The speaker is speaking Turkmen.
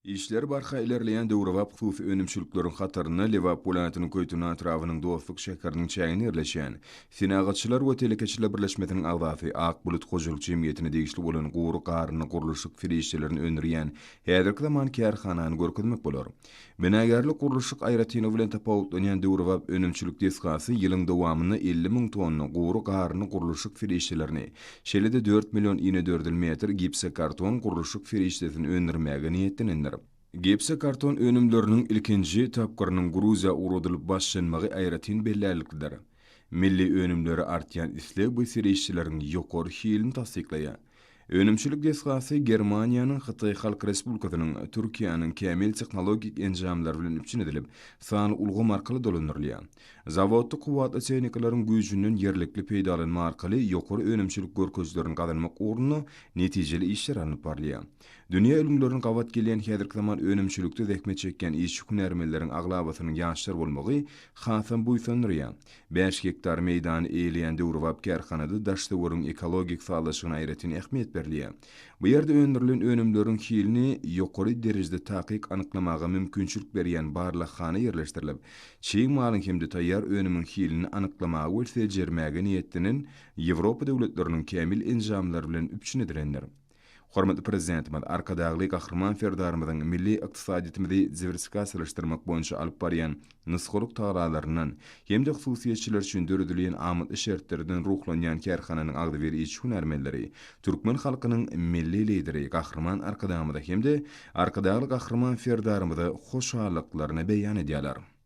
Işleri barha ilerleýän döwrebap hususy önümçilikleriň hatarynda Lebap welaýatynyň Köýtendag etrabynyň Dostluk şäheriniň çäginde ýerleşýän Senagatçylar we telekeçiler birleşmesiniň agzasy Ak bulut hojalyk jemgyýetine degişli bolan gury garyndy gurluşyk serişdelerini öndürýän häzirki zaman kärhanany görkezmek bolar. Binagärlik-gurluşyk aýratynlygy bilen tapawutlanýan döwrebap önümçilik desgasy ýylyň dowamynda 50 müň tonna gury garyndy gurluşyk serişdelerini, şeýle-de 4 million inedördül metr gipsokarton gurluşyk serişdesini öndürmäge niýetlenendir. Gipsokarton önümleriniň ilkinji tapgyrynyň Gruziýa ugradylyp başlanmagy aýratyn bellärliklidir. Milli önümlere artýan isleg bu serişdeleriň ýokary hilini tassyklaýar. Önümçilik desgasy Germaniýanyň, Hytaý Halk Respublikasynyň, Türkiýäniň kämil tehnologik enjamlary bilen üpjün edilip, sanly ulgam arkaly dolandyrylýar. Zawodda kuwwatly tehnikalaryň güýjünden ýerlikli peýdalanma arkaly ýokary önümçilik görkezijilerini gazanmak ugrunda netijeli işler alnyp barylýar. Dünýä ülňülerine gabat gelýän häzirki zaman önümçilikde zähmet çekýän işçi-hünärmenleriň aglabasynyň ýaşlar bolmagy hasam buýsandyrýar. Bäş gektar meýdany eýeleýän döwrebap kärhanada daş-töweregiň ekologik sazlaşygyna aýratyn ähmiýet berilýär. Bu ýerde öndürilen önümleriň hilini ýokary derejede takyk anyklamaga mümkinçilik berýän barlaghana ýerleşdirilip, çig malyň hem-de taýýar önümiň hilini anyklamaga we seljermäge niýetlenen Ýewropa döwletleriniň kämil enjamlary bilen üpjün edilendir. Hormatly Prezidentimiz Arkadagly Gahryman Serdarymyzyň milli ykdysadyýetimizi diwersifikasiýalaşdyrmak boýunça alyp barýan nusgalyk tagallalaryndan hem-de hususyýetçiler üçin döredilýän amatly şertlerden ruhlanýan kärhananyň agzybir işçi-hünärmenleri türkmen halkynyň Milli Lideri Gahryman Arkadagymyza hem-de Arkadagly Gahryman Serdarymyza hoşallyklaryny beýan edýärler.